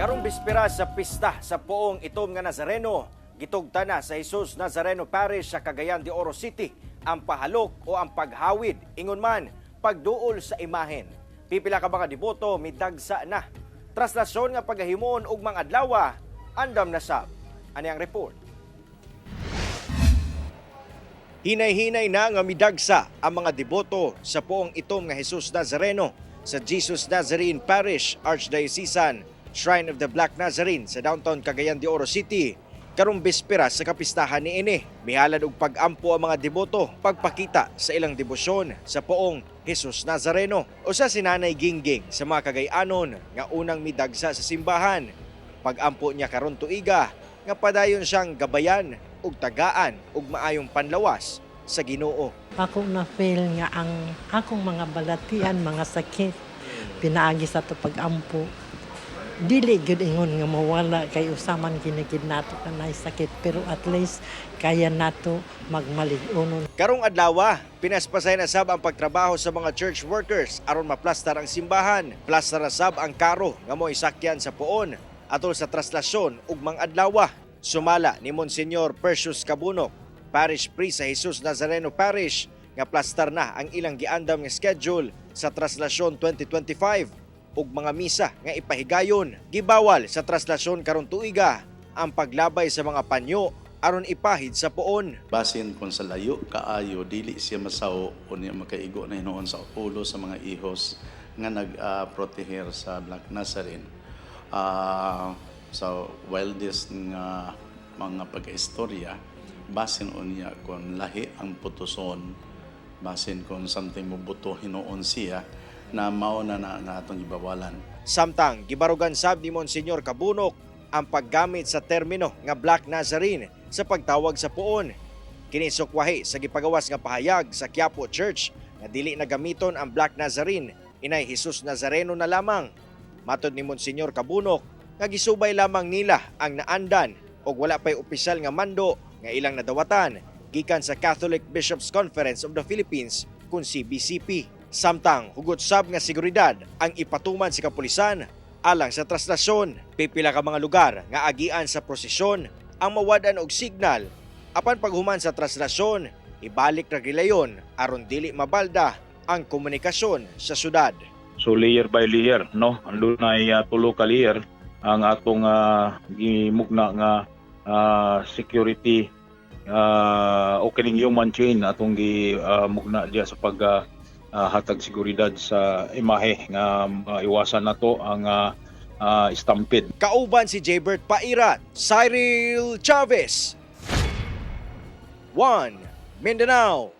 Karong bispera sa pista sa Poong Itom nga Nazareno, gitugta na sa Jesus Nazareno Parish sa Cagayan de Oro City ang pahalok o ang paghawid, ingon man pagduol sa imahen. Pipila ka mga deboto midagsa na. Traslasyon nga pagahimon og mga adlaw, andam na sab. Ani ang report. Hinay-hinay na nga midagsa ang mga deboto sa Poong Itom nga Jesus Nazareno sa Jesus Nazarene Parish, Archdiocesan Shrine of the Black Nazarene sa downtown Cagayan de Oro City. Karong bispera sa kapistahan niini, mihalad og pag-ampo ang mga deboto pagpakita sa ilang debosyon sa Poong Jesus Nazareno. Usa si Nanay Gingging sa mga Kagayanon nga unang midagsa sa simbahan. Pag-ampo niya karon tuiga nga padayon siyang gabayan ug tagaan og maayong panlawas sa Ginoo. Ako na feel nga ang akong mga balatian, mga sakit, pinaagi sa ato pag-ampo. Dili gyud ingon nga mawala kay usaman kinigid nato kanay sakit, pero at least kaya nato magmalig-unon. Karong adlaw, pinaspasay na sab ang pagtrabaho sa mga church workers aron maplastar ang simbahan. Plastar na sab ang karo nga mo'y sakyan sa poon atol sa traslasyon ug mga adlaw. Sumala ni Monsignor Percius Cabunok, parish priest sa Jesus Nazareno Parish, nga plastar na ang ilang giandam nga schedule sa traslasyon 2025 ug mga misa nga ipahigayon. Gibawal sa traslasyon karon tuiga ang paglabay sa mga panyo aron ipahid sa poon. Basin kung sa layo kaayo, dili siya masaw o niya makaigo na hinuon sa ulo sa mga ihos nga nag-proteher sa Black Nazarene. Sa wildest nga mga pagkaistorya, basin unya kung lahi ang putuson, basin kung something mo buto hinuon siya, na mao na na nga atong gibawalan. Samtang gibarugan sab ni Monsignor Cabunok ang paggamit sa termino nga Black Nazarene sa pagtawag sa poon. Kini sukwahi sa gipagawas nga pahayag sa Quiapo Church nga dili na gamiton ang Black Nazarene, inay Jesus Nazareno na lamang. Matod ni Monsignor Cabunok nga gisubay lamang nila ang naandan og wala pay opisyal nga mando nga ilang nadawatan gikan sa Catholic Bishops Conference of the Philippines kun CBCP. Samtang hugot sab nga seguridad ang ipatuman sa kapulisan alang sa traslasyon. Pipila ka mga lugar nga agian sa prosesyon ang mawad-an og signal apan paghuman sa traslasyon, ibalik ra gilayon aron dili mabalda ang komunikasyon sa syudad. So layer by layer, no? Ang dunay tulo ka layer ang atong gimugna nga security o kining human chain atong gimugna diya sa pag hatag seguridad sa imahe nga maiwasan nato ang stampede. Kauban si Jaybert Pairat, Cyril Chavez. 1 Mindanao.